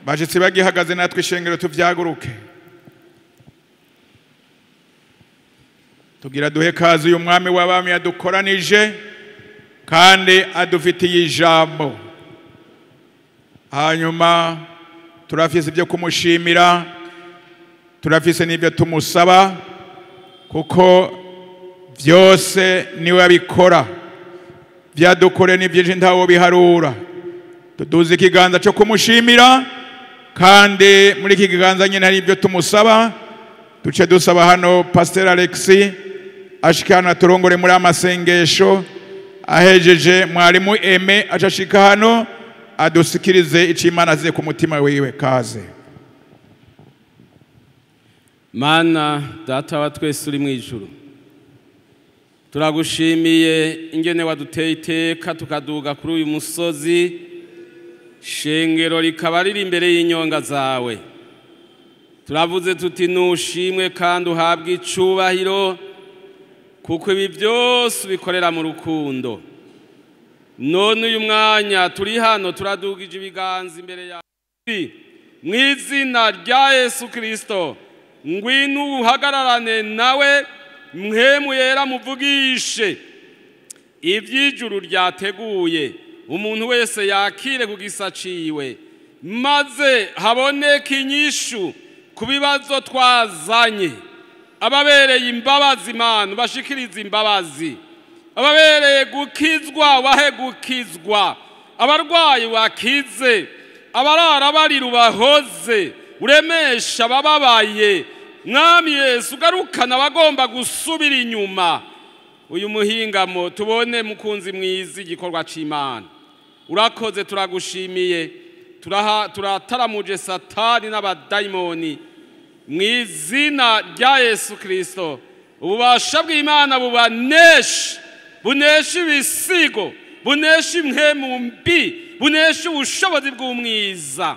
Bashitsi bagihagaze natwe ishengero tuvyaguruke. Tugira duhe kazi uyu mwami w'abami yadukoranije kandi adufitiye ijambo. Hanyuma turafise ibyo kumushimira, turafise n'ibyo tumusaba, kuko vyose niwe abikora. Vyadukore ni byinshi ntawo biharura. Tuduze ikiganza cyo kumushimira, kandi muri iki kiganza nyine hari ibyo tumusaba. Duce dusaba hano Pasteur Alexis ashikana turongore muri amasengesho, ahejeje mwarimu Aime acashika hano adusikirize icyo Imana aziye ku mutima wiwe. Kaze. Mana Data wa twese uri mu ijuru, turagushimiye ingene waduteye iteka tukaduga kuri uyu musozi, shengero rikaba riri imbere y'inyonga zawe. Turavuze tuti nushimwe kandi uhabwe icubahiro, kuko ibi byose ubikorera mu rukundo. None uyu mwanya turi hano turadugije ibiganza imbere yawe mu izina rya Yesu Kristo, ngwino uhagararane nawe, mpwemu yera muvugishe iby'ijuru ryateguye, umuntu wese yakire ku gisa ciwe, maze haboneke inyishu ku bibazo twazanye. Ababereye imbabazi Imana bashikirize imbabazi, ababereye gukizwa bahe gukizwa, abarwayi wakize, abarara barira ubahoze, uremesha abababaye. Mwami Yesu, ugarukana abagomba gusubira inyuma. Uyu muhingamo tubone mukunzi mwiza igikorwa c'Imana. Urakoze, turagushimiye. Turataramuje Satani n'abadayimoni mu izina rya Yesu Kristo. Ububasha bw'Imana bubanesha, bunesha ibisigo, bunesha impwemu mbi, bunesha ubushobozi bw'umwiza.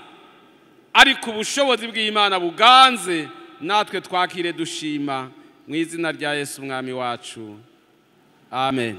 Ariko ubushobozi bw'Imana buganze, natwe twakire dushima mu izina rya Yesu umwami wacu. Amen.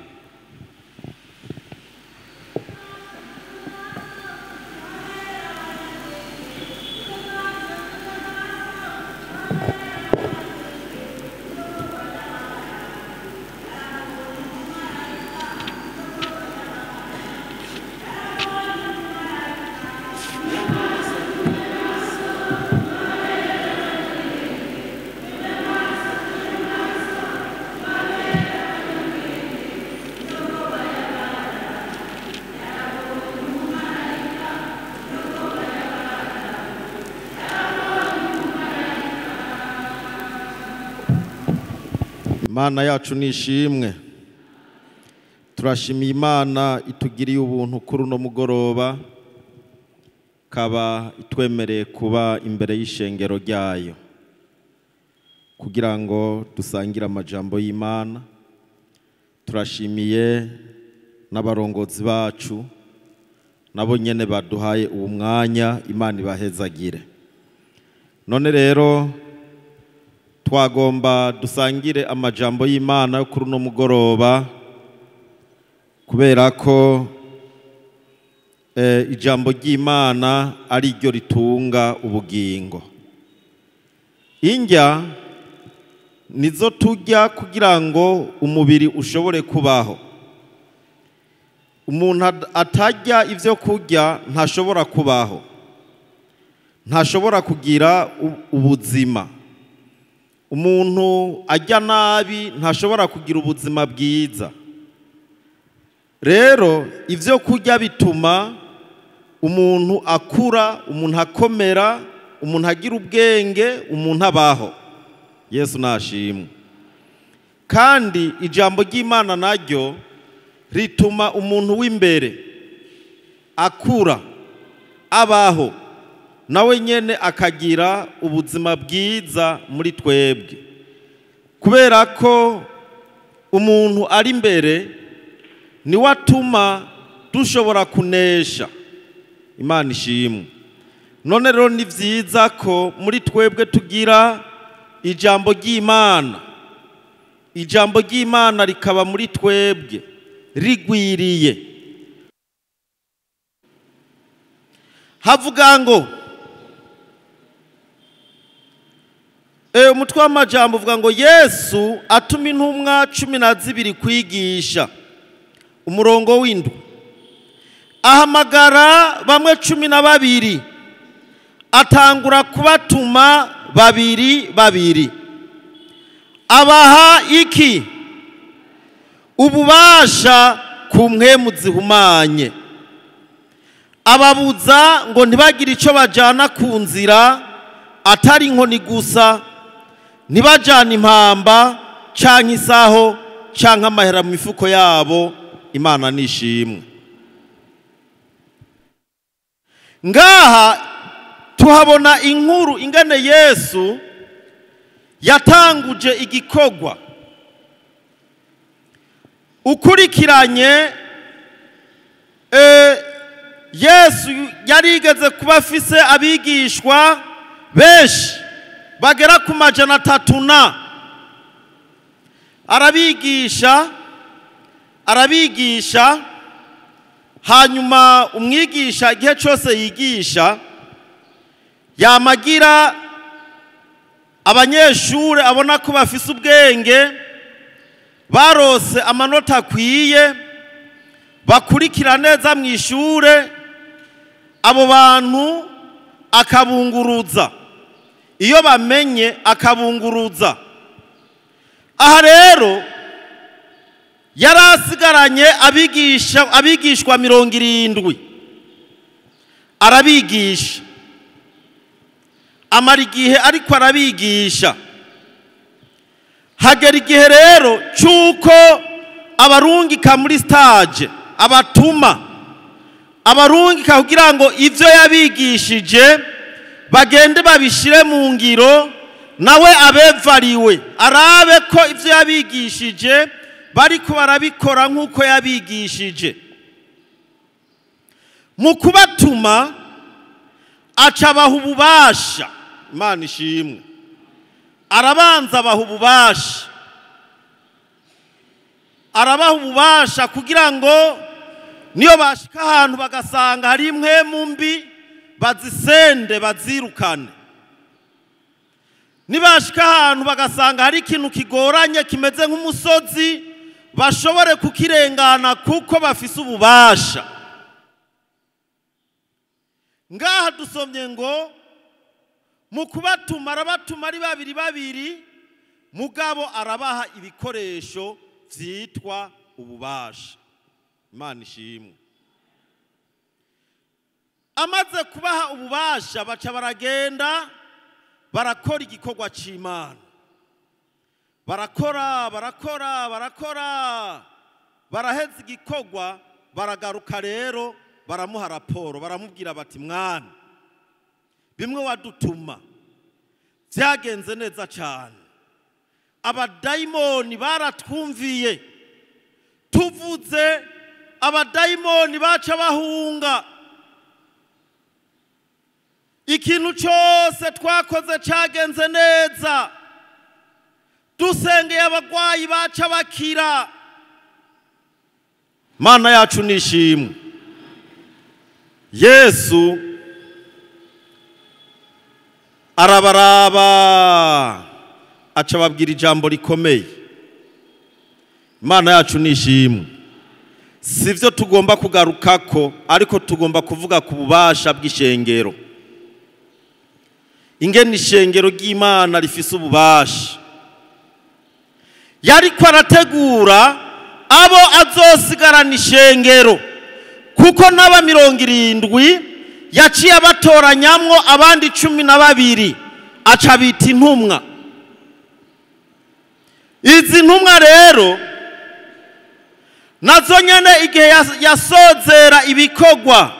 Imana yacu nishimwe. Turashimiye Imana itugiriye ubuntu kuri uno mugoroba, kaba itwemereye kuba imbere y'ishengero ryayo kugira ngo dusangire amajambo y'Imana. Turashimiye n'abarongozi bacu nabo nyene baduhaye uwo mwanya, Imana ibahezagire. None rero twagomba dusangire amajambo y'Imana kuri uno mugoroba, kubera ko ijambo ry'Imana ari ryo ritunga ubugingo. Indya nizo turya kugira ngo umubiri ushobore kubaho. Umuntu atarya ivyo kurya ntashobora kubaho, ntashobora kugira ubuzima. Umuntu ajya nabi ntashobora kugira ubuzima bwiza. Rero ivyo kurya bituma umuntu akura, umuntu akomera, umuntu agira ubwenge, umuntu abaho. Yesu nashimwe. Kandi ijambo ry'Imana naryo rituma umuntu w'imbere akura, abaho, nawe nyene akagira ubuzima bwiza muri twebwe. Kubera ko umuntu ari imbere niwe atuma dushobora kunesha. Imana ishimwe. None rero ni vyiza ko muri twebwe tugira ijambo ry'Imana, ijambo ry'Imana rikaba muri twebwe rigwiriye. Havuga ngo Umutwe w'amajambo uvuga ngo Yesu atuma intumwa 12 kwigisha. Umurongo w'indwi, ahamagara bamwe 12 atangura kubatuma babiri babiri, abaha iki? Ububasha ku mpwemu zihumanye, ababuza ngo ntibagire icyo bajana ku nzira atari inkoni gusa, ntibajana impamba canke isaho canke amahera mu mifuko yabo. Imana nishimwe. Ngaha tuhabona inkuru ingene Yesu yatanguje igikorwa ukurikiranye. Yesu yarigeze kuba afise abigishwa benshi bagera ku 300 na arabigisha. Hanyuma umwigisha igihe cyose yigisha yamagira abanyeshure abona ko bafise ubwenge, barose amanota akwiye, bakurikira neza mu ishure, abo bantu akabunguruza, iyo bamenye akabunguruza. Aha rero yarasigaranye abigishwa 70, arabigisha, amara igihe ariko arabigisha. Hagera igihe rero cy'uko abarungika muri stage, abatuma abarungika kugira ngo ivyo yabigishije bagende babishire mu ngiro, nawe abevariwe arabe ko ivyo yabigishije bariko barabikora nk'uko yabigishije. Mu kubatuma aca abaha ububasha. Imana ishimwe. Arabanza abaha ububasha, arabaha ububasha kugira ngo niyo bashika ahantu bagasanga hari impwemu mbi bazisende bazirukane. Nibashika ahantu bagasanga hari ikintu kigoranye kimeze nk'umusozi bashobore kukirengana kuko bafise ububasha. Ngaha dusomye ngo mu kubatuma arabatuma ari babiri babiri, mugabo arabaha ibikoresho vyitwa ububasha. Imana ishimwe. Amaze kubaha ububasha baca baragenda barakora igikorwa c'Imana, barakora barakora barakora, baraheza igikorwa, baragaruka rero baramuha raporo, baramubwira bati mwana, bimwe wadutuma byagenze neza cyane, abadayimoni baratwumviye, tuvuze abadayimoni baca bahunga, ikintu cyose twakoze cyagenze neza, dusengeye abagwayi baca bakira. Mana yacu nishimwe. Yesu arabaraba aca ababwira ijambo rikomeye. Imana yacu nishimwe. Sivyo tugomba kugarukako, ariko tugomba kuvuga ku bubasha bw'ishengero. Ingene ishengero ry'Imana rifise ububasha. Yariko arategura abo azosigarana ishengero, kuko n'aba 70 yaciye abatoranyamwo abandi 12 aca bita intumwa. Izi ntumwa rero nazo nyene igihe yasozera ibikorwa,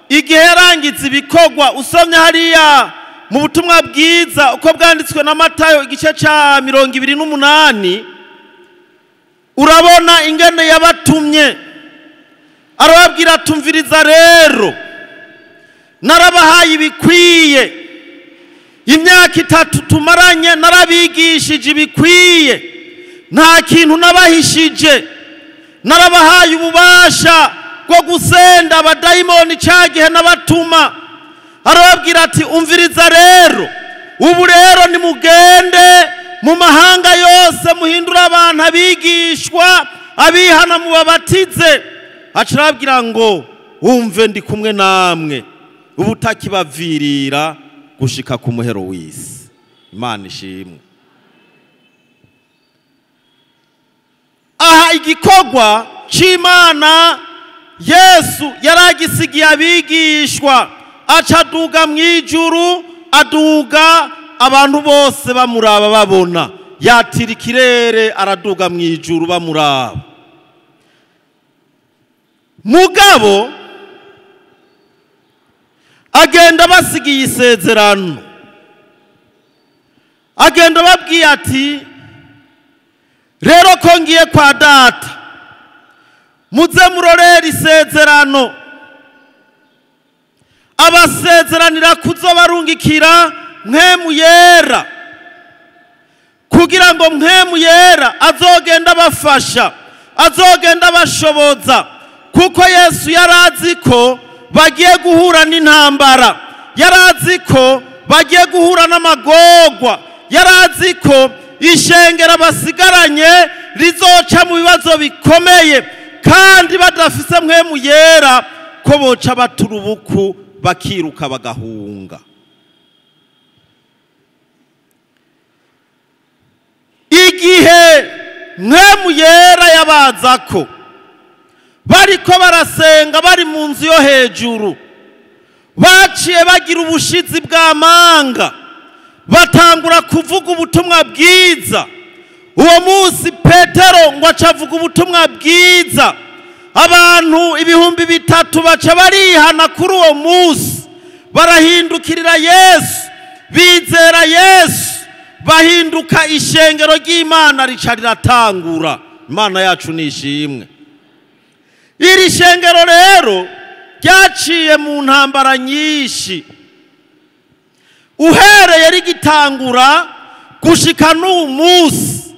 igihe yarangiza ibikorwa, usomye hariya mu butumwa bwiza uko bwanditswe na Matayo igice ca 28, urabona ingene yabatumye, arababwira tumviriza rero, narabahaye ibikwiye, imyaka 3 tumaranye narabigishije ibikwiye, nta kintu nabahishije, narabahaye ububasha bwo gusenda abadayimoni cyagihe n'abatuma. Arababwira ati umviriza rero, Ubu rero nimugende mu mahanga yose muhindura abantu abigishwa, abihana mubabatize. Acarabwira ngo wumve ndi kumwe namwe ubutakibavirira gushika ku muhero w'isi. Imana ishimwe. Aha igikorwa c'Imana Yesu yaragisigiye abigishwa, acaduga mwijuru, aduga abantu bose bamuraba babona, yatira ikirere araduga mwijuru bamuraba. Mugabo agenda basigiye isezerano, agenda babwiye ati rero ko ngiye kwa data, muze murorera isezerano. Abasezeranira kuzobarungikira Mpwemu Yera, kugira ngo Mpwemu Yera azogenda abafasha, azogenda abashoboza, kuko Yesu yarazi ko bagiye guhura n'intambara, yarazi ko bagiye guhura n'amagorwa, yarazi ko ishengero basigaranye rizoca mu bibazo bikomeye, kandi badafise Mpwemu Yera ko boca baturubuku bakiruka bagahunga. Igihe Mpwemu Yera yabazako bariko barasenga bari mu nzu yo hejuru, baciye bagira ubushizi bw'amanga, batangura kuvuga ubutumwa bwiza. Uwo munsi Petero ngo acavuga ubutumwa bwiza, abantu 3000 baca barihana kuri uwo munsi, barahindukirira Yesu, bizera Yesu, bahinduka ishengero ry'Imana rica riratangura. Imana yacu ni ishimwe. Iri shengero rero ryaciye mu ntambara nyinshi, uhereye rigitangura gushika n'uyu munsi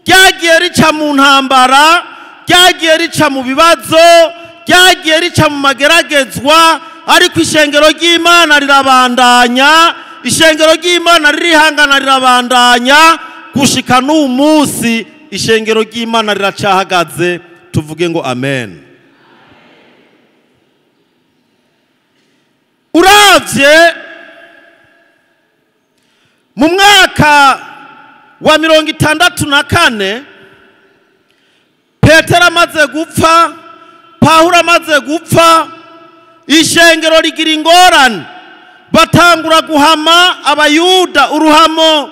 ryagiye rica mu ntambara, ryagiye rica mu bibazo, ryagiye rica mu mageragezwa, ariko ishengero ry'Imana rirabandanya, ishengero ry'Imana ririhangana rirabandanya gushika n'uyu munsi. Ishengero ry'Imana riracahagaze. Tuvuge ngo amen. Uravye mu mwaka wa 64 Petero amaze gupfa, Pawulo amaze gupfa, ishengero rigira ingorane, batangura guhama abayuda. Uruhamo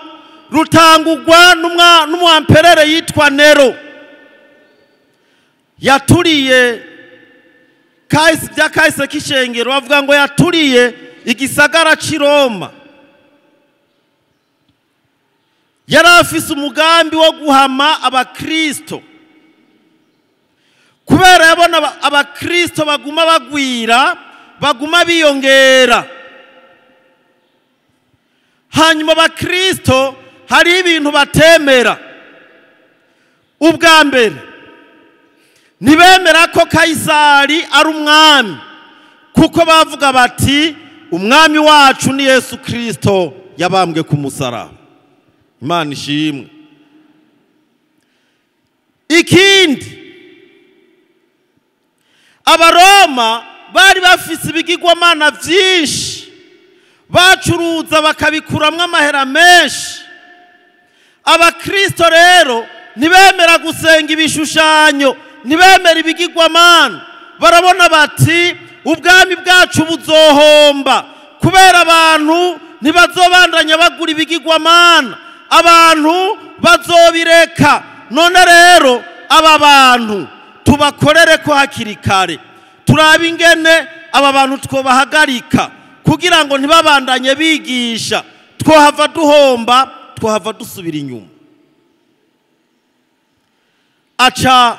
rutangurwa n'umwamperere yitwa Nero, yaturiye kahise bya kahise k'ishengero, bavuga ngo yaturiye igisagara c'i Roma. Yari afise umugambi wo guhama abakristo, kubera yabona abakristo baguma bagwira, baguma biyongera. Hanyuma abakristo hari ibintu batemera. Ubwa mbere ntibemera ko Kayisari ari umwami, kuko bavuga bati umwami wacu ni Yesu Kristo yabambwe ku musaraba. Imana ishimwe. Ikindi, Abaroma bari bafise ibigirwamana vyinshi, bacuruza bakabikuramwo amahera menshi. Abakristo rero ntibemera gusenga ibishushanyo, ntibemera ibigirwamana. Barabona bati ubwami bwacu buzohomba, kubera abantu ntibazobandanya bagura ibigirwamana, abantu bazobireka. None rero aba bantu tubakorere ko hakiri kare, turabe ingene aba bantu twobahagarika kugira ngo ntibabandanye bigisha, twohava duhomba, twohava dusubira inyuma. Aca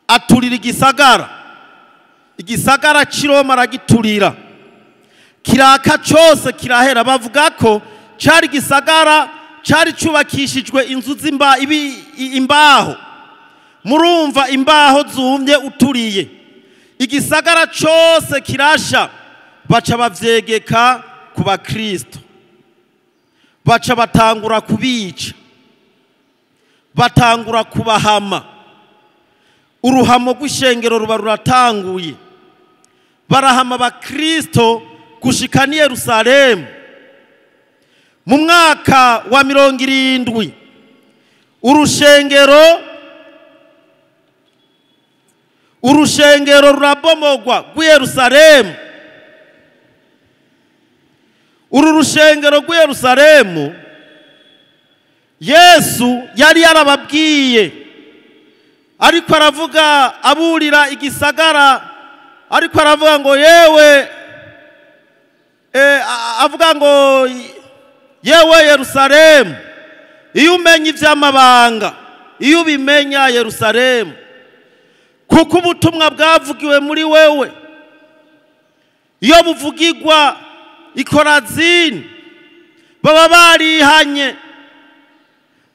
aturira igisagara, igisagara c'i Roma aragiturira, kiraka cose kirahera. Bavuga ko cari igisagara cari cubakishijwe inzu imbaho, murumva imbaho zumye uturiye, igisagara cose kirasha. Baca bavyegeka ku bakristo. Baca batangura kubica, batangura kubahama. Uruhamo rw'ishengero ruba ruratanguye, barahama abakristo gushika ni Yerusalemu. Mu mwaka wa 70 urushengero rurabomogwa rw'i Yerusalemu. Uru rushengero rw'i Yerusalemu Yesu yari yarababwiye, ariko aravuga aburira igisagara, ariko aravuga ngo yewe avuga ngo yewe Yerusalemu, iyo umenya ivy'amabanga, iyo ubimenya Yerusalemu, kuko ubutumwa bwavugiwe muri wewe, iyo buvugirwa i Korazini baba barihanye,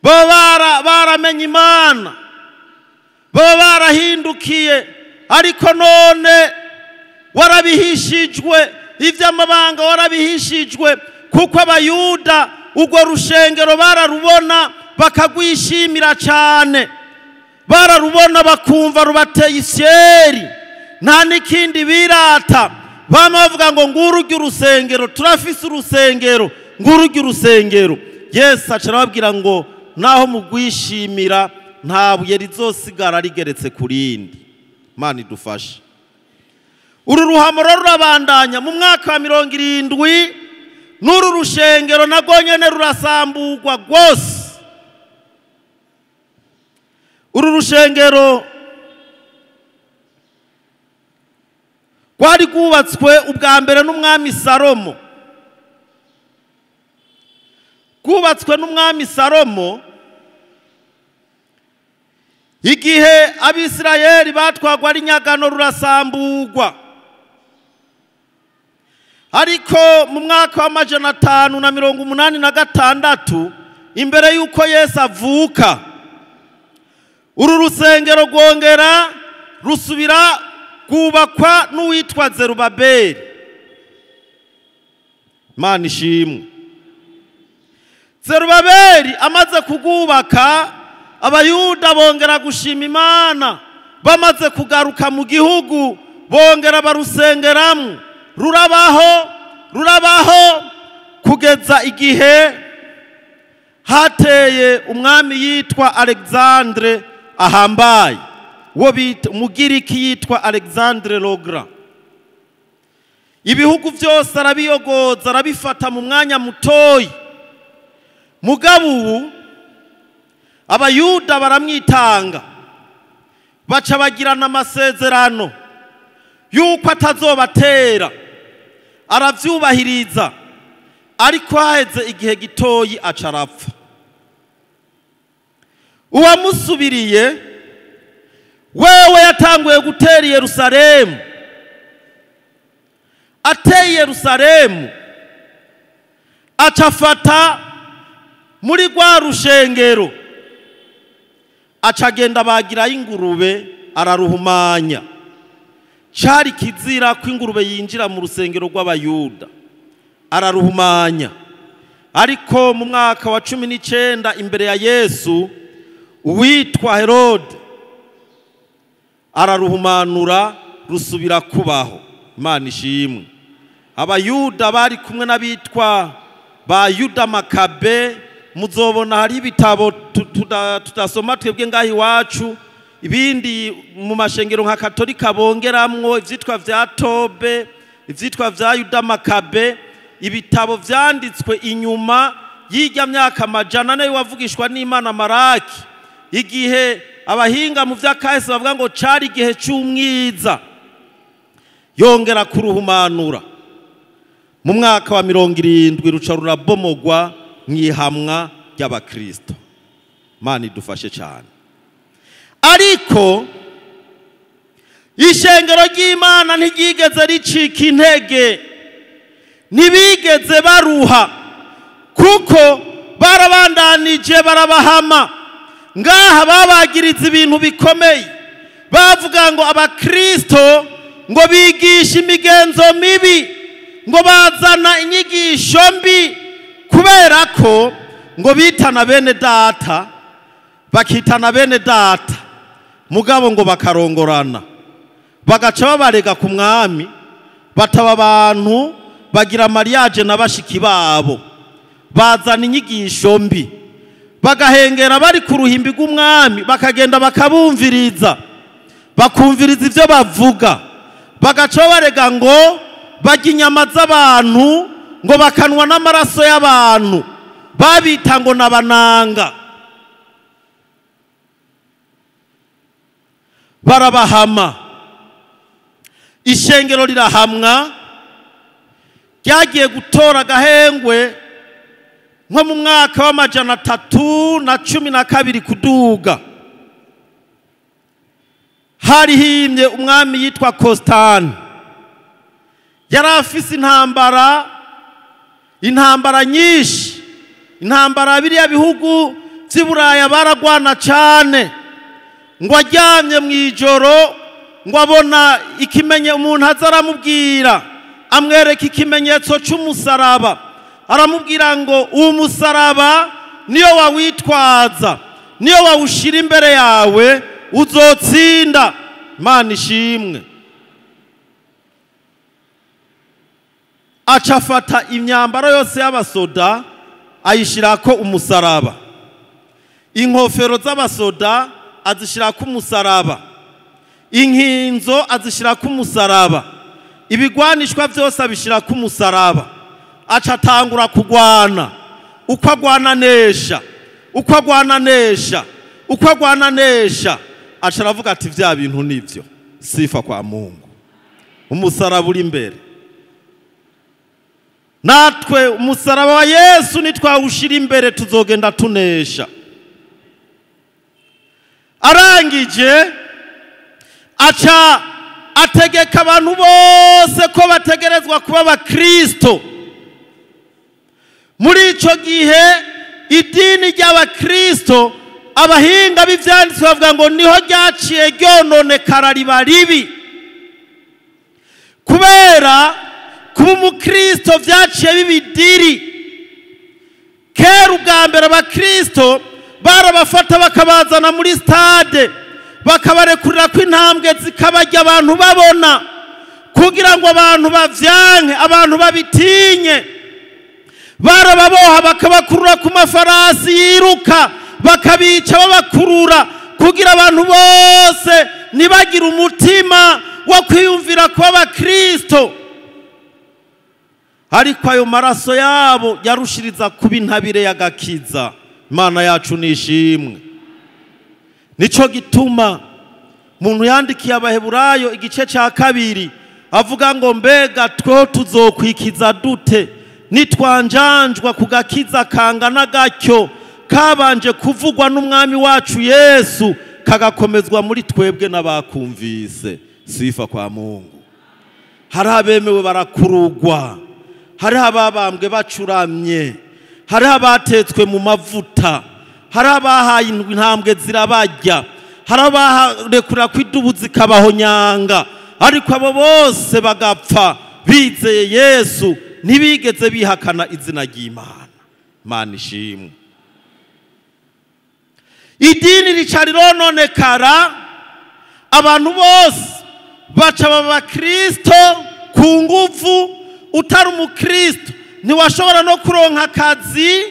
baba baramenye Imana, baba barahindukiye, ariko none warabihishijwe, ivy'amabanga warabihishijwe, kuko abayuda urwo rushengero bararubona bakagwishimira cyane, bararubona bakumva rubateye isyeri, nta n'ikindi birata. Bama bavuga ngo ngurujye urusengero, turafise urusengero, ngurujye urusengero. Yesu aca arababwira ngo naho mugwishimira nta buye rizosigara rigeretse ku rindi. Imana idufashe. Uru ruhamo rurabandanya mu mwaka wa 70, n'uru rushengero narwo nyene rurasamburwa rwose. Uru rushengero rwari rwubatswe ubwa mbere n'umwami Salomo, rwubatswe n'umwami Salomo igihe Abisirayeli batwagwa ari nyagano, rurasamburwa. Ariko mu mwaka wa 586 imbere y'uko Yesu avuka, uru rusengero rwongera rusubira kubakwa n'uwitwa Zerubabeli. Imana ishimwe. Zerubabeli amaze kugubaka, abayuda bongera gushima Imana. Bamaze kugaruka mu gihugu bongera barusengeramo, rurabaho rurabaho kugeza igihe hateye umwami yitwa Alexandre ahambaye, wo bita umugiriki yitwa Alexandre Logra. Ibihugu byose arabiyogoza, arabifata mu mwanya mutoyi. Mugabo ubu abayuda baramwitanga, baca bagirana amasezerano yuko atazobatera, aravyubahiriza. Ariko haheze igihe gitoyi aca arapfa. Uwamusubiriye wewe yatanguye gutera Yerusalemu. Ateye Yerusalemu acafata muri rwa rushengero, acagenda bagirayo ingurube araruhumanya. Cari kizira ko ingurube yinjira mu rusengero rw'abayuda, araruhumanya. Ariko mu mwaka wa 19 imbere ya Yesu, uwitwa Herode araruhumanura, rusubira kubaho. Imana ishimwe. Abayuda bari kumwe n'abitwa ba Yuda Makabe. Muzobona hari ibitabo tudasoma twebwe ngaho iwacu, ibindi mu mashengero nka Katolika bongeramwo ivyitwa vya Tobe, ivyitwa vya Yuda Makabe, ibitabo vyanditswe inyuma y'ijya myaka 400 wavugishwa n'Imana Maraki, igihe abahinga mu vy'akahise bavuga ngo cari igihe c'umwiza. Yongera kuruhumanura mu mwaka wa 70, ruca rurabomogwa mwihamwa ry'abakristo. Imana idufashe cyane. Ariko ishengero ry'Imana ntiryigeze ricika intege, ntibigeze baruha, kuko barabandanije barabahama. Ngaha babagiriza ibintu bikomeye, bavuga ngo abakristo ngo bigisha imigenzo mibi, ngo bazana inyigisho mbi, kubera Kubera ko ngo bitana bene data, bakitana bene data, mugabo ngo bakarongorana, bagaca babarega ku mwami, bataba abantu bagira mariage na bashiki babo, bazana inyigisho mbi, bagahengera bari ku ruhimbi rw'umwami, bakagenda bakabumviriza, bakumviriza ivyo bavuga, bagaca babarega ngo barya inyama z'abantu, ngo bakanwa n'amaraso y'abantu, babita ngo nabananga. Barabahama, ishengero rirahamwa, ryagiye gutora agahengwe nko mu mwaka wa 312 kuduga. Hari himye umwami yitwa Constantine, yari afise intambara nyinshi, intambara biriya bihugu vy'i Buraya baragwana cane. Ngo aryamye mw'ijoro, ngo abona ikimenye, umuntu aza aramubwira, amwereka ikimenyetso c'umusaraba, aramubwira ngo uwo musaraba niyo wawitwaza, niyo wawushira imbere yawe uzotsinda. Imana ishimwe. Aca afata imyambaro yose y'abasoda ayishirako umusaraba, inkofero z'abasoda azishirako umusaraba, inkinzo azishirako umusaraba, ibigwanishwa vyose abishirako umusaraba. Aca atangura kugwana, uko agwana nesha, uko agwana nesha, uko agwana nesha, aca aravuga ati vya bintu nivyo, sifa kwa Mungu. Umusaraba uri imbere. Natwe umusaraba wa Yesu nitwawushira imbere tuzogenda tunesha. Arangije aca ategeka abantu bose ko bategerezwa kuba abakristo. Muri ico gihe idini ry'abakristo, abahinga b'ivyanditswe bavuga ngo niho ryaciye ryononekara riba ribi, kubera kuba umukristo vyaciye bibidiri. Kera ubwa mbere abakristo barabafata bakabazana muri stade, bakabarekurira ko intambwe zikabarya abantu babona, kugira ngo abantu bavyanke, abantu babitinye. Barababoha bakabakurura ku mafarasi yiruka, bakabica babakurura, kugira abantu bose ntibagire umutima wo kwiyumvira kuba abakristo. Ariko ayo maraso yabo yarushiriza kuba intabire y'agakiza. Imana yacu nishimwe. Nico gituma umuntu yandikiye Abaheburayo igice ca 2 avuga ngo mbega two tuzokwikiza dute nitwanjanjwa ku gakiza kangana gacyo kabanje kuvugwa n'umwami wacu Yesu, kagakomezwa muri twebwe n'abakumvise. Sifa kwa Mungu. Hari abemewe barakurugwa, hari ababambwe bacuramye, hari abatetswe mu mavuta, hari abahaye intambwe zirabarya, hari abarekura kwidubu zikabahonyanga, ariko abo bose bagapfa bizeye Yesu, ntibigeze bihakana izina ry'Imana. Imana ishimwe. Idini rica rirononekara, abantu bose baca b'abakristo ku nguvu. Utari umukristo ntiwashobora no kuronka akazi.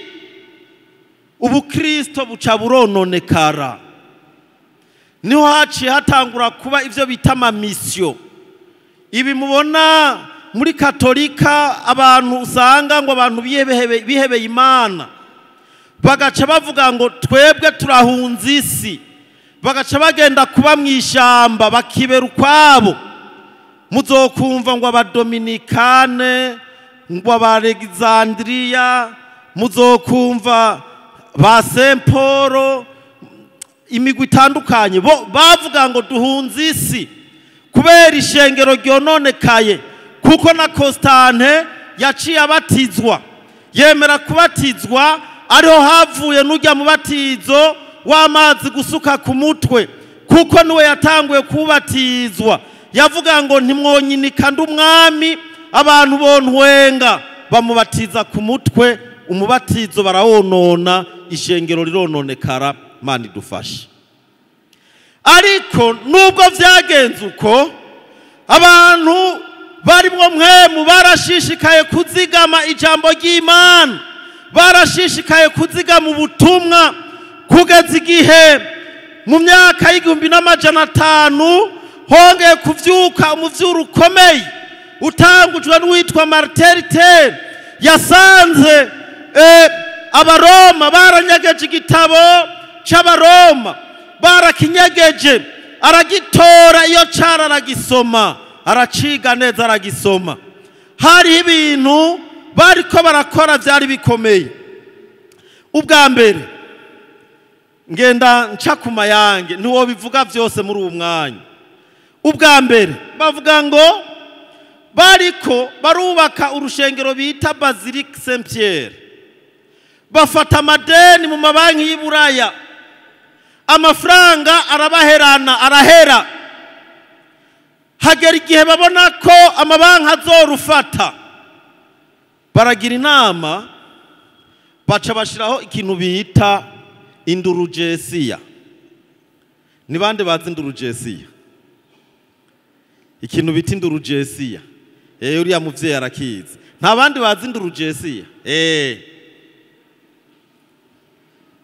Ubukristo buca burononekara. Niho haciye hatangura kuba ivyo bita amamisiyo. Ibi mubona muri Katolika, abantu usanga ngo abantu bihebeye Imana, bagaca bavuga ngo twebwe turahunze isi, bagaca bagenda kuba mu ishamba bakibera ukwabo. Muzokumva ngo abadominikane, ngo abalegizandriya, muzokumva ba Saint Paul, imigwi itandukanye, bo bavuga ngo duhunze isi kubera ishengero ryononekaye. Kuko na Constantine yaciye abatizwa, yemera kubatizwa, ariho havuye n'ujya mu batizo w'amazi gusuka ku mutwe, kuko niwe yatanguye kubatizwa. Yavuga ngo ntimwonyinika ndi umwami, abantu bontwenga, bamubatiza ku mutwe Umubatizo barawonona, ishengero rirononekara. Imana idufashe. Ariko nubwo vyagenze uko, abantu barimwo Mpwemu barashishikaye kuzigama ijambo ry'Imana, barashishikaye kuzigama ubutumwa, kugeza igihe mu myaka y'1500 hongeye kuvyuka umuvyuro ukomeye utangujwe n'uwitwa Martin Luther. Yasanze Abaroma baranyegeje igitabo c'Abaroma, barakinyegeje, aragitora iyo cara aragisoma, araciga neza aragisoma. Hariho ibintu bariko barakora vyari bikomeye. Ubwa mbere ngenda nca ku mayange, ntiwobivuga vyose muri uwu mwanya. Ubwa mbere bavuga ngo bariko barubaka urushengero bita Basilique Saint Pierre, bafata amadeni mu mabanki y'Iburaya, amafaranga arabaherana, arahera. Hagera igihe babona ko amabanki azorufata, baragira inama, baca bashiraho ikintu bita indurugesiya. Ni bande bazi indurugesiya? Ikintu bita indurugesiya, uriya muvyeyi arakizi. Nta bandi bazi indurugesiya?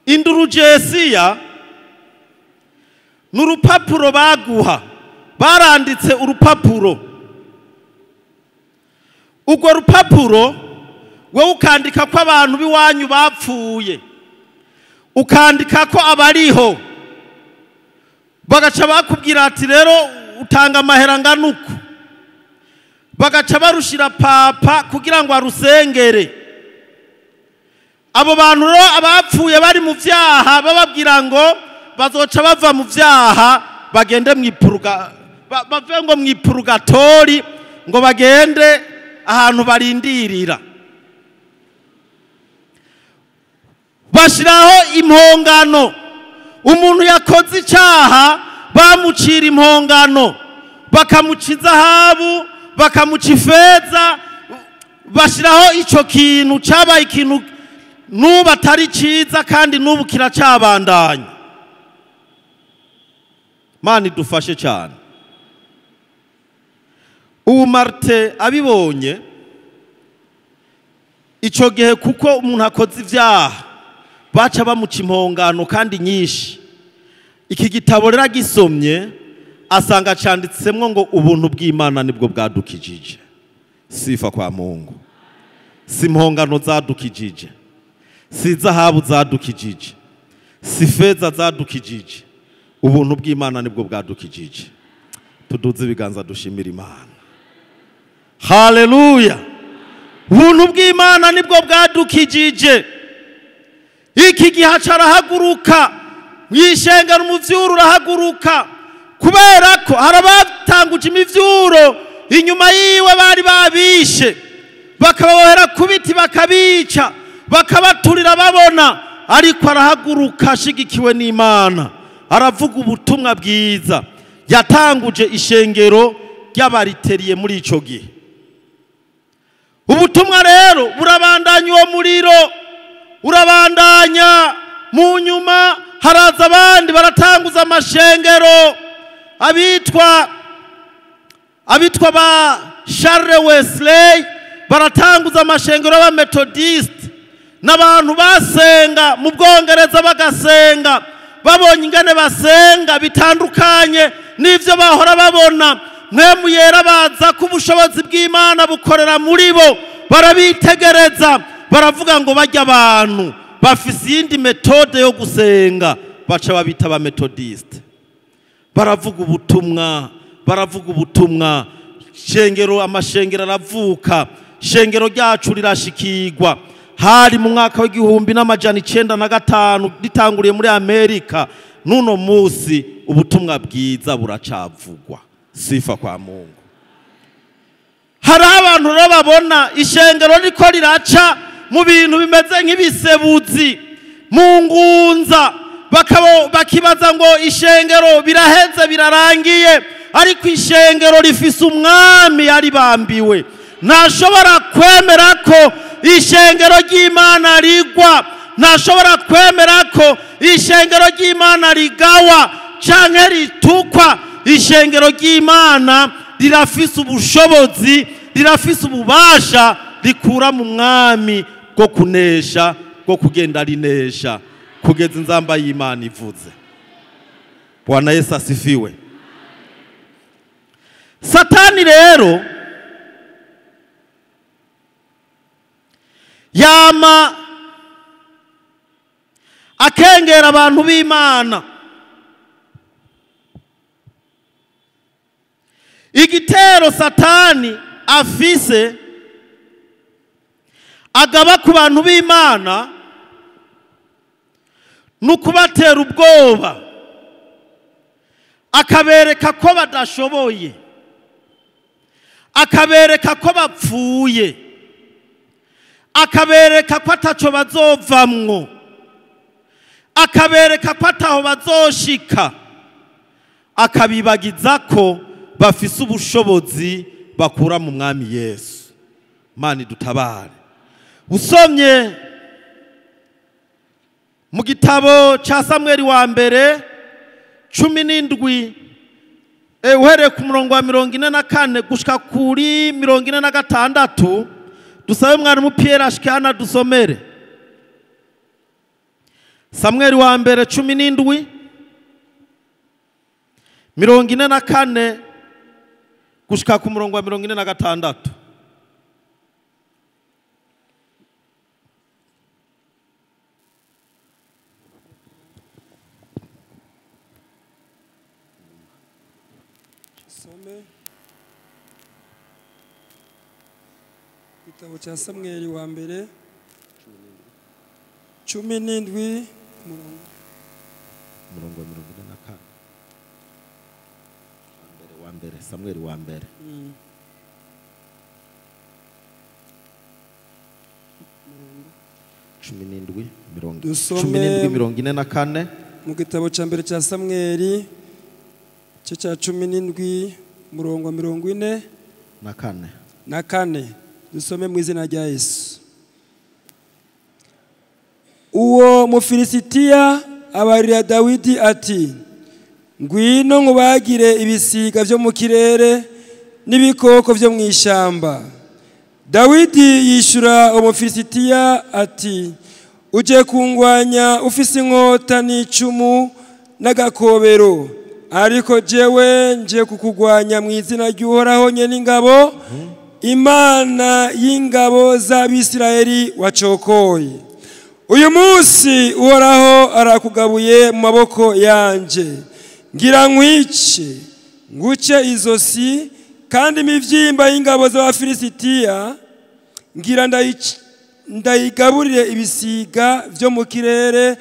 Indurugesiya ni urupapuro baguha, baranditse urupapuro. Urwo rupapuro wewe ukandika ko abantu b'iwanyu bapfuye, ukandika ko abariho, bagaca bakubwira ati rero utanga amahera angana uku, bagaca barushira papa kugira ngo arusengere. Abo bantu rero abapfuye bari mu vyaha, bababwira ngo bazoca bava mu vyaha bagende mwipuruga, bave ngo mwipurugatori, ngo bagende ahantu barindirira. Bashiraho impongano, umuntu yakoze icaha bamucira impongano, bakamuca izahabu, bakamuca ifeza. Bashiraho ico kintu cabaye ikintu nubu atari ciza, kandi nubu kiracabandanya. Mana idufashe cyane. Ubu Martin abibonye ico gihe, kuko umuntu akoze ivyaha baca bamuca impongano kandi nyinshi. Iki gitabo rero agisomye asanga canditsemwo ngo ubuntu bw'Imana nibwo bwadukijije. Sifa kwa Mungu. Si impongano zadukijije, si zahabu zadukijije, si feza zadukijije, ubuntu bw'Imana nibwo bwadukijije. Tuduze ibiganza dushimira Imana. Haleluya. Ubuntu bw'Imana nibwo bwadukijije. Iki gihe arahaguruka mwishengera, umuvyuro urahaguruka, kubera ko harabatanguje imivyuro inyuma yiwe bari babishe, bakababohera ku biti, bakabica, bakabaturira babona. Ariko arahaguruka ashigikiwe n'Imana, aravuga ubutumwa bwiza. Yatanguje ishengero ry'abariteriye muri ico gihe. Ubutumwa rero burabandanya, uwo muriro urabandanya. Mu nyuma haraza abandi baratanguza amashengero, abitwa ba Charles Wesley, baratanguza amashengero y'abametodiste n'abantu basenga mu Bwongereza, bagasenga babonye ingene basenga bitandukanye n'ivyo bahora babona. Mpwemu Yera baza ko ubushobozi bw'Imana bukorera muri bo, barabitegereza, baravuga ngo bajya abantu bafise iyindi méthode yo gusenga, baca babita abametodiste. Baravuga ubutumwa, baravuga ubutumwa, shengero, amashengero aravuka, shengero ryacu rirashikirwa. Hari mu mwaka w'1905, ritanguriye muri Amerika. N'uno musi ubutumwa bwiza buracavugwa. Sifa kwa Mungu. Hari abantu rero babona ishengero riko riraca mu bintu bimeze nk'ibisebuzi mu ngunza, bakibaza ngo ishengero biraheze, birarangiye. Ariko ishengero rifise umwami yaribambiwe, ntashobora kwemera ko ishengero ry'Imana rigwa, ntashobora kwemera ko ishengero ry'Imana rigawa canke ritukwa. Ishengero ry'Imana rirafise ubushobozi, rirafise ububasha rikura mu mwami bwo kunesha, bwo kugenda rinesha kugeza inzamba y'Imana ivuze. Bwana Yesu asifiwe. Satani rero yama akengera abantu b'Imana. Igitero Satani afise agaba ku bantu b'Imana nukubatera ubwoba, akabereka ko badashoboye, akabereka ko bapfuye, akabereka ko ataco bazovamwo, akabereka ko ataho bazoshika, akabibagiza ko bafise ubushobozi bakura mu mwami Yesu. Mani dutabare. Usomye mu gitabo ca Samweli wa mbere 17 uhereye ku murongo wa 44 gushika kuri 46, dusabe mwarimu Pierre ashikana dusomere. Samweli wa mbere 17 44 gushika ku murongo wa 46. Igitabo cya Samweli wa mbere 17 murongo wa 44. Wa mbere Samweli wa mbere 17:44. Mu gitabo cya mbere cya Samweli cyo cya 17 murongo 44 dusome mu izina rya Yesu. Uwo Mufilisitiya abarira Dawidi ati: ngwino nkubagire ibisiga byo mu kirere n'ibikoko byo mu ishyamba. Dawidi yishura Umufilisitiya ati: uje kungwanya ufise inkota n'icumu n'agakobero, ariko jewe nje kukugwanya mu izina ry'Uhoraho nyen'ingabo, Imana y'ingabo z'Abisirayeli wacokoye. Uyu munsi Uhoraho arakugabuye mu maboko yanje, ngira nkwice nguce izosi, kandi imivyimba y'ingabo z'Abafilisitiya ngira ndayigaburire ibisiga byo mu kirere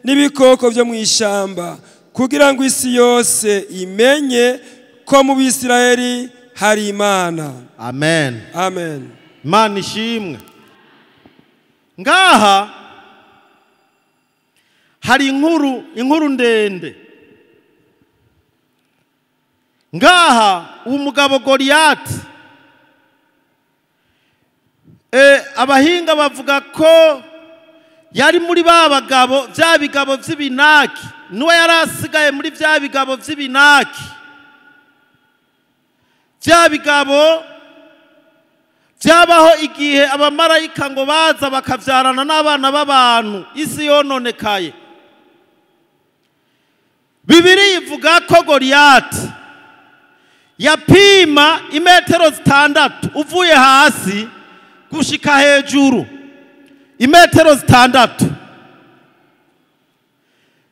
n'ibikoko byo mu ishyamba, kugira ngo isi yose imenye ko mu Bisirayeli hari Imana. Amen. Amen. Imana ishimwe. Ngaha hari inkuru ndende. Ngaha umugabo Goliath, abahinga bavuga ko yari muri ba bagabo bya bigabo vy'ibinaki, niwe yari asigaye muri bya bigabo vy'ibinaki, bya bigabo byabaho igihe abamarayika ngo baza bakavyarana n'abana b'abantu, isi yononekaye. Bibiri ivuga ko Goliath yapima imetero 6 uvuye hasi gushika hejuru, imetero 6.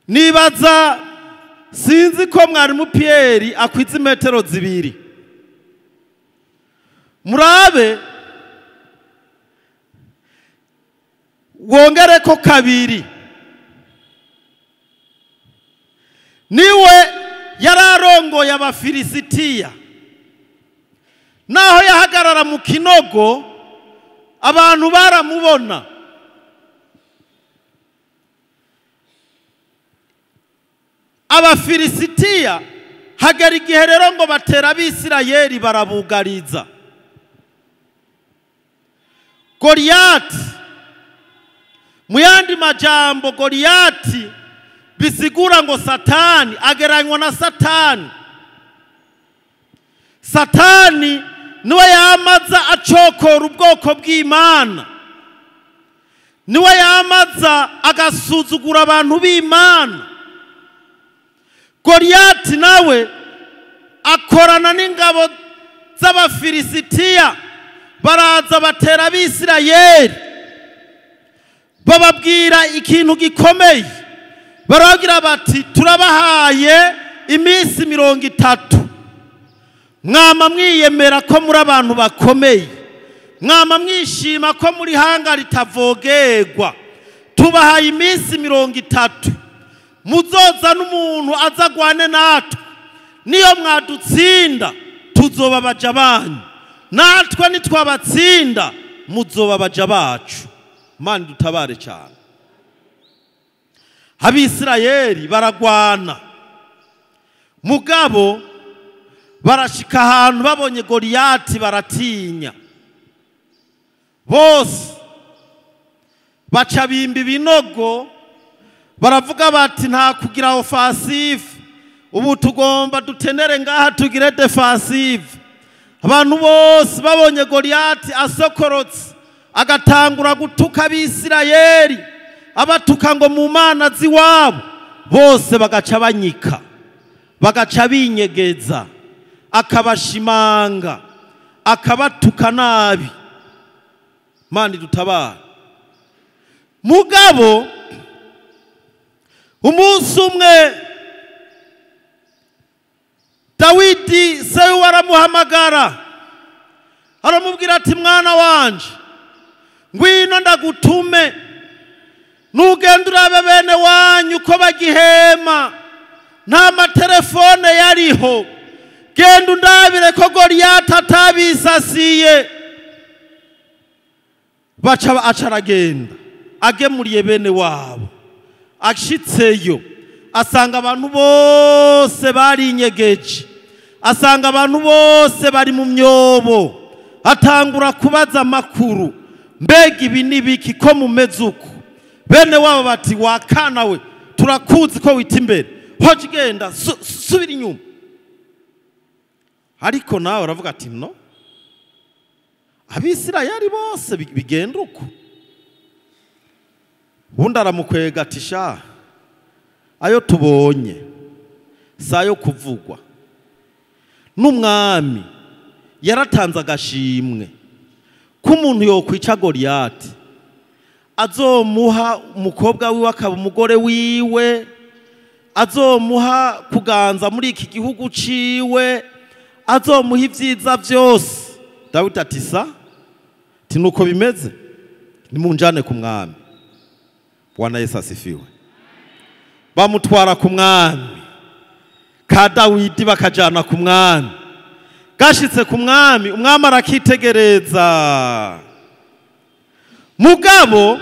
Nibaza sinzi ko mwarimu Pierre akwiza imetero 2. Murabe wongere ko 2. Niwe yararongoye Abafilisitiya, naho yahagarara mu kinogo abantu baramubona. Abafilisitiya hagera igihe rero ngo batera Abisirayeli barabugariza. Goliyati, mu yandi majambo Goliyati bisigura ngo Satani, ageranywa na Satani. Satani niwe yamaza acokora ubwoko bw'Imana, niwe yamaza agasuzugura abantu b'Imana. Goliyati nawe akorana n'ingabo z'Abafilisitiya, baraza batera Abisirayeli, bababwira ikintu gikomeye. Baragira bati turabahaye iminsi 30, mwama mwiyemera ko muri abantu bakomeye, mwama mwishima ko muri hanga ritavogerwa, tubahaye iminsi 30, muzoza n'umuntu azagwane natwe, niyo mwadutsinda tuzoba baja banyu, natwe nitwabatsinda muzoba baja bacu. Mani dutabare cyane. Abisirayeli baragwana, mugabo barashika ahantu babonye Goliyati baratinya, bose baca bimba ibinogo, baravuga bati nta kugira offensive, ubu tugomba dutenere ngaha tugire defensive. Abantu bose babonye Goliyati asokorotse agatangura gutuka Abisirayeli, abatuka ngo mu mana ziwabo, bose bagaca banyika, bagaca binyegeza, akabashimanga, akabatuka nabi. Mani dutabara. Mugabo umunsi umwe Dawidi se waramuhamagara, aramubwira ati mwana wanje ngwino ndagutume, nugenda urabe bene wanyu ko bagihema, nta matelefone yariho, genda undabire ko Goliyati atabisasiye. Baca acaragenda agemuriye bene wabo, ashitseyo asanga abantu bose barinyegeje, asanga abantu bose bari mu myobo, atangura kubaza amakuru, mbega ibi nibiki ko mumeze uko? Bene wabo bati wakana we, turakuzi ko wita imbere, hoje genda subira inyuma. Ariko nawe aravuga ati no, Abisirayeli bose bigenda uko. Undi aramukwega ati sha, ayo tubonye sayo kuvugwa, n'umwami yaratanze agashimwe k'umuntu yokwica Goliyati, azomuha umukobwa wiwe akaba umugore wiwe, azomuha kuganza muri iki gihugu ciwe, azomuha ibyiza byose. Dawidi ati sa, ati nuko bimeze, nimunjane ku mwami. Bwana Yesu asifiwe. Bamutwara ku mwami ka Dawidi, bakajana ku mwami. Gashitse ku mwami, umwami arakitegereza. Mugabo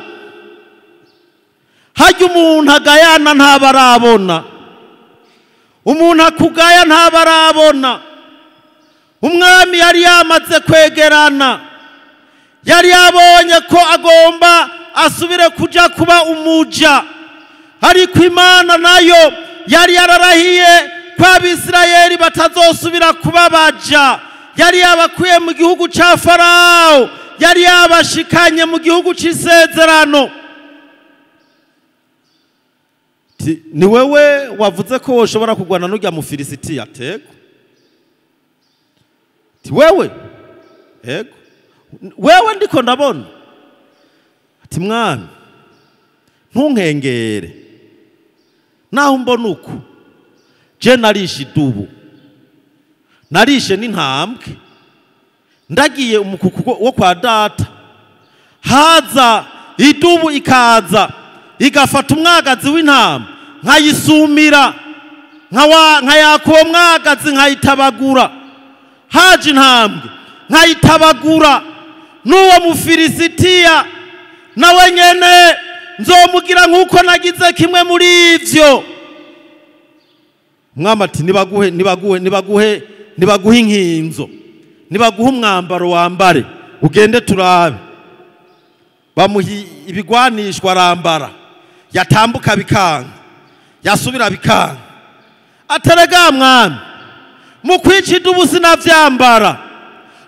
hajya umuntu agayana ntabarabona, umuntu akugaya ntabarabona. Umwami yari yamaze kwegerana, yari yabonye ko agomba asubire kuja kuba umuja, ariko Imana nayo yari yararahiye ko Abisirayeli batazosubira kuba baja. Yari yabakuye mu gihugu ca Farao, yari yabashikanye mu gihugu c'isezerano. Ni wewe wavuze ko woshobora kugwana n'urya Mufilisitiya? Tego. Ti wewe? Ego. Wewe ndiko ndabona. Ati mwami, ntunkengere, naho mbona uko je narishe idubu, narishe n'intambwe, ndagiye umukuku wo kwa data, haza idubu ikaza igafata umwagazi w'intama, nkayisumira, nkayaka uwo mwagazi nkayitabagura, haje intambwe nkayitabagura, n'uwo Mufilisitiya nawe nyene nzomugira nkuko nagize kimwe muri ivyo. Umwami ati nibaguhe, nibaguhe, nibaguhe, nibaguhe inkinzo, nibaguhe umwambaro wambare ugende turabe. Bamuha ibigwanishwa arambara, yatambuka bikanga, yasubira bikanga. Aterega mwami, mu kwica idubu sinavyambara,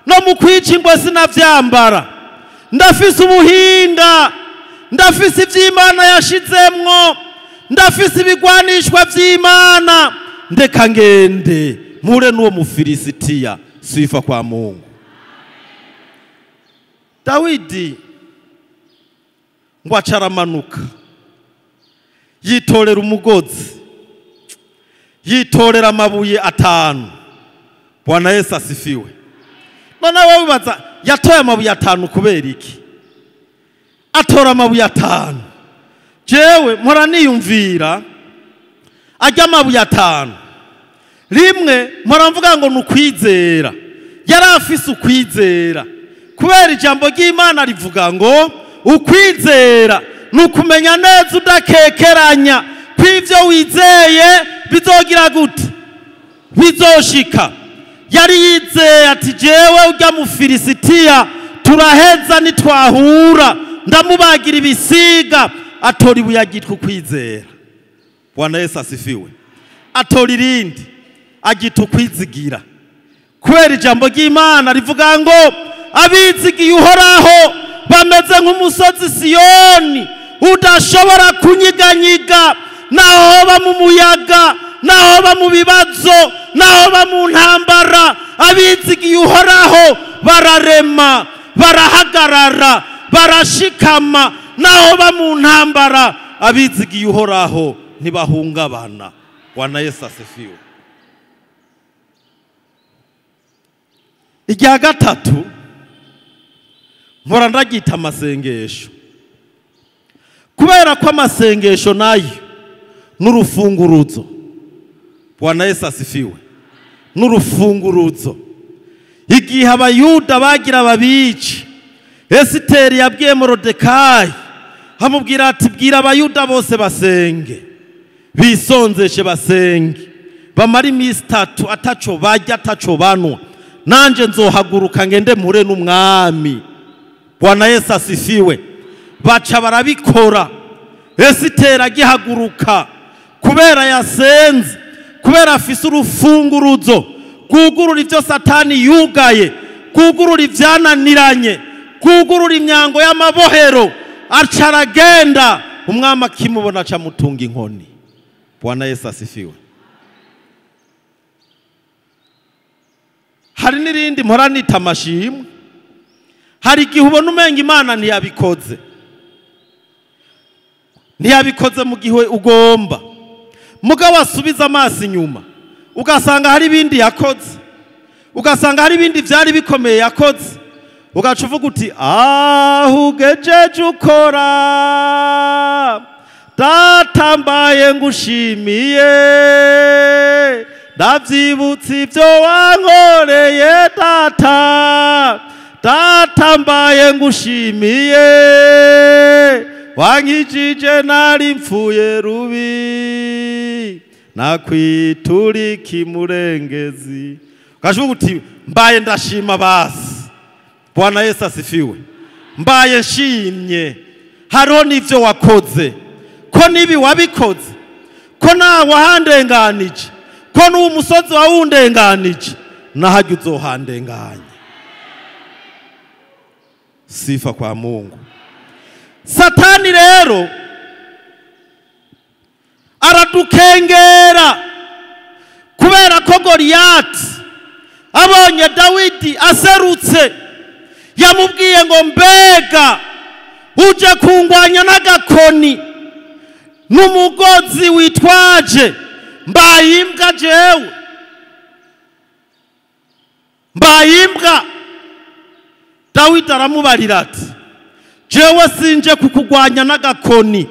no mu kwica ingwe sinavyambara. Ndafise ubuhinga, ndafise ivy'Imana yashizemwo, ndafise ibigwanishwa vy'Imana, ndeka ngende mpure n'uwo Mufilisitiya. Sifa kwa Mungu. Dawidi ngo acaramanuka, yitorera umugozi, yitorera amabuye 5. Bwana Yesu asifiwe. None wowe wibaza yatoye amabuye 5 kubera iki? Atora amabuye 5. Jewe mpora niyumvira ajya amabuye 5. Rimwe mpora mvuga ngo nukwizera. Yari afise ukwizera. Kubera ijambo ry'Imana rivuga ngo ukwizera nukumenya neza udakekeranya kw'ivyo wizeye bizogira gute, bizoshika. Yari yizeye ati jewe ujya mu Filisitiya turaheza nitwahura, ndamubagira ibisiga. Atora ibuye agitwa ukwizera. Bwana Yesu asifiwe. Atora irindi agita ukwizigira. Kubera ijambo ry'Imana rivuga ngo abizigiye Uhoraho bameze nk'umusozi Siyoni udashobora kunyiganyiga, naho ba mu muyaga, naho ba mu bibazo, naho ba mu ntambara. Abizigiye Uhoraho bararema, barahagarara, barashikama, naho ba mu ntambara. Abizigiye Uhoraho ntibahungabana. Bwana Yesu asifiwe. Irya gatatu mpora ndagita amasengesho. Kubera ko amasengesho nayo n'urufunguruzo. Bwana Yesu asifiwe. N'urufunguruzo. Igihe abayuda bagira babici, Esiteri yabwiye Morodekayi, amubwira ati bwira abayuda bose basenge, bisonzeshe basenge, bamara iminsi 3 ataco barya ataco banwa, nanje nzohaguruka ngende mpure n'umwami. Bwana Yesu asifiwe. Baca barabikora. Esiteri agihaguruka kubera yasenze, kubera afise urufunguruzo kugurura ivyo Satani yugaye, kugurura ivyananiranye, kugurura imyango y'amabohero, aca aragenda. Umwami akimubona aca mutunga inkoni. Bwana Yesu asifiwe. Hari n'irindi mpora nita amashimwe. Hari igihe ubona umenga Imana ntiyabikoze, ntiyabikoze mu gihe ugomba. Mugabo asubiza amaso inyuma ugasanga hari ibindi yakoze, ugasanga hari ibindi byari bikomeye yakoze, ugaca uvuga uti aho ugejeje ukora data mbaye ngushimiye, ndavyibutse ibyo wankoreye data, data mbaye ngushimiye, wankijije nari mfuye rubi, nakwiturika imurengezi. Ugashuvuga uti mbaye ndashima basi. Bwana Yesu asifiwe. Mbaye nshimye, hariho n'ivyo wakoze, ko nibi wabikoze, ko nawe wahandenganije, ko n'uwo musozi wawundenganije, nahajya uzohandenganya. Sifa kwa Mungu. Satani rero aradukengera kubera ko Goliyati abonye Dawidi aserutse yamubwiye ngo mbega uje kungwanya n'agakoni n'umugozi witwaje, mbaye imbwa jewe, mbaye imbwa. Dawidi aramubarira ati jewe sinje kukugwanya n'agakoni,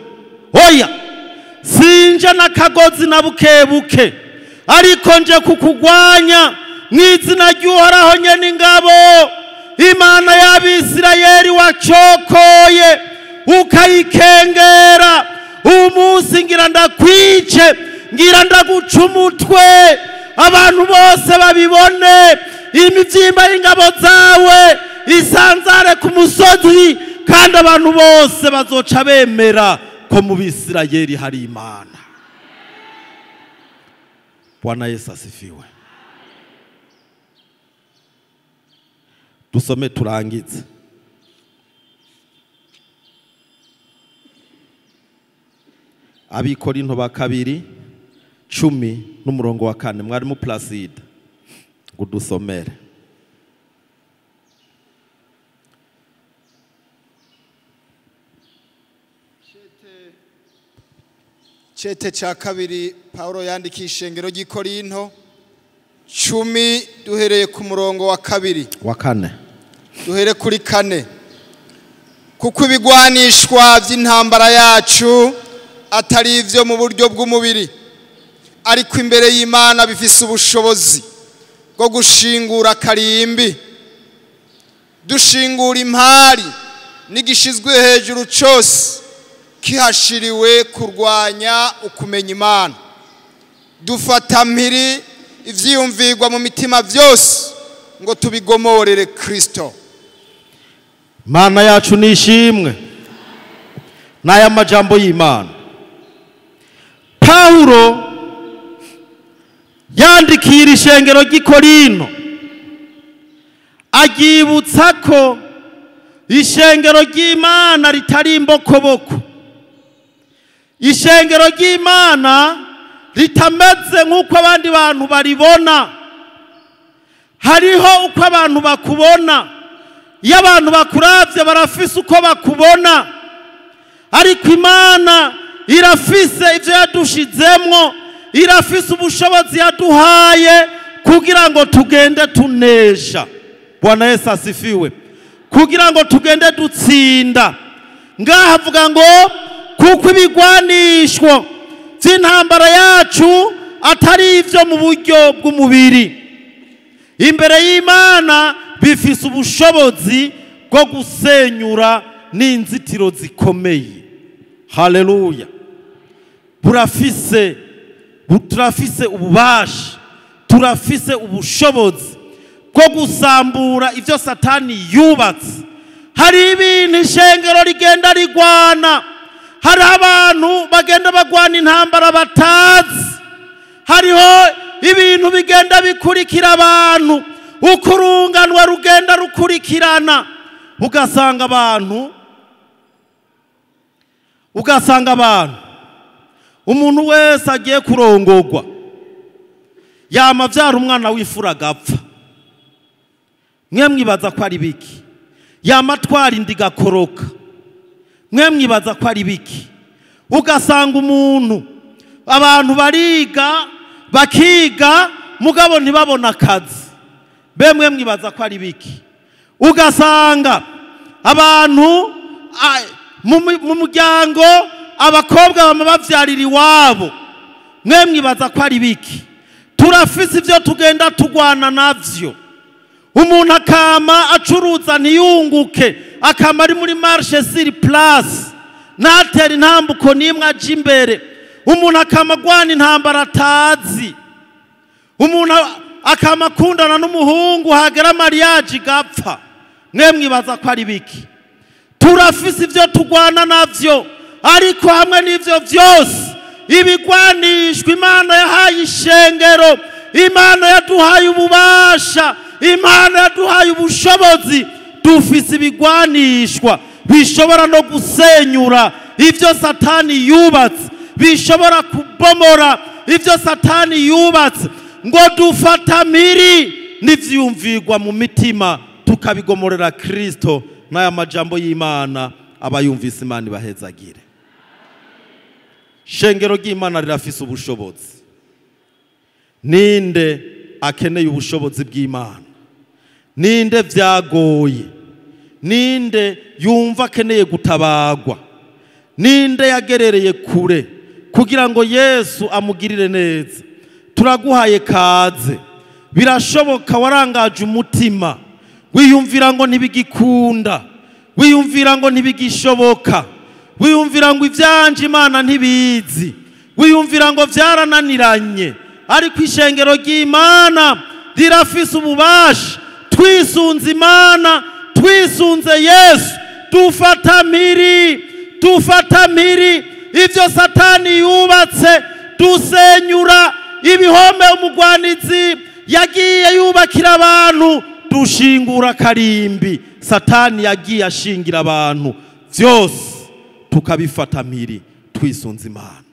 oya, sinje n'akagozi na bukebuke, ariko nje kukugwanya mw'izina ry'Uhoraho nyene ingabo, Imana y'Abisirayeli wacokoye ukayikengera. Umunsi ngira ndakwice, ngira ndaguca umutwe, abantu bose babibone, imibyimba y'ingabo zawe isanzare ku musozi, kandi abantu bose bazoca bemera ko mu Bisirayeli hari Imana. Bwana Yesu asifiwe. Dusome turangize. Abikorinto ba kabiri 10 n'umurongo wa 4, mwarimu Placide ngo dusomere. Cete cha kabiri Paulo yandikiye ishengero ry'i Korinto 10 duhereye ku murongo wa 2 wa 4 duhere kuri 4. Kuko ibigwanishwa by'intambara yacu atari ivyo mu buryo bw'umubiri, ariko imbere y'Imana bifise ubushobozi bwo gushingura karimbi, dushingura impari n'igishizwe hejuru cyose kihashiriwe kurwanya ukumenya Imana, dufata mpiri ivyiyumvirwa mu mitima byose ngo tubigomorere Kristo. Mana yacu nishimwe n'aya majambo y'Imana. Paulo yandikiye ishengero ry'i Korinto agibutsa ko ishengero ry'Imana ritari imbokoboko, ishengero ry'Imana ritameze nk'uko abandi bantu baribona. Hariho uko abantu bakubona, iyo abantu bakuravye barafise uko bakubona, ariko Imana irafise ivyo yadushizemwo, irafise ubushobozi yaduhaye kugira ngo tugende tunesha. Bwana Yesu asifiwe. Kugira ngo tugende dutsinda. Ngaha avuga ngo kuko ibigwanishwa by'intambara yacu atari ivyo mu buryo bw'umubiri, imbere y'Imana bifise ubushobozi bwo gusenyura n'inzitiro zikomeye. Haleluya. Burafise, turafise ububasha, turafise ubushobozi bwo gusambura ivyo Satani yubatse. Hari ibintu ishengero rigenda rigwana, hari abantu bagenda bagwana intambara batazi, hariho ibintu bigenda bikurikira abantu, ukurunganwa rugenda rukurikirana, ugasanga abantu umuntu wese agiye kurongogwa yama vyara umwana w'ifura agapfa. Mwe mwibaza ko ari biki? Yama twara inda igakoroka. Mwe mwibaza ko ari biki? Ugasanga umuntu, abantu bariga bakiga mugabo ntibabona akazi. Bemwe mwibaza ko ari biki? Ugasanga abantu mu muryango abakobwa bama bavyarira iwabo. Mwe mwibaza ko ari biki? Turafise ivyo tugenda tugwana navyo. Umuntu akama acuruza ntiyunguke, akama ari muri marche sur place, ntatera intambuko nimwe aje imbere. Umuntu akama agwana intambara atazi. Umuntu akama akundana n'umuhungu hagera mariage igapfa. Mwe mwibaza ko ari biki? Turafise ivyo tugwana navyo, ariko hamwe n'ivyo vyose ibigwanishwa Imana yahaye ishengero, Imana yaduhaye ububasha, Imana yaduhaye ubushobozi. Dufise ibigwanishwa bishobora no gusenyura ivyo Satani yubatse, bishobora kubomora ivyo Satani yubatse, ngo dufata miri n'ivyumvirwa mu mitima tukabigomorera Kristo. N'aya majambo y'Imana abayumvise Imana ibahezagire. Shengero ry'Imana rirafise ubushobozi. Ninde akeneye ubushobozi bw'Imana? Ninde vyagoye? Ninde yumva akeneye gutabagwa? Ninde yagerereye kure kugira ngo Yesu amugirire neza? Turaguhaye kaze. Birashoboka warangaje umutima, wiyumvira ngo ntibigikunda, wiyumvira ngo ntibigishoboka, wiyumvira ngo ivyanje Imana ntibizi, wiyumvira ngo vyarananiranye. Ariko ishengero ry'Imana rirafise ububasha. Twisunze Imana, twisunze Yesu, Dufata mpiri, dufata mpiri ivyo Satani yubatse, dusenyura ibihome umugwanizi yagiye yubakira abantu, dushingura karimbi Satani yagiye ashingira abantu, vyose tukabifata mpiri twisunze Imana.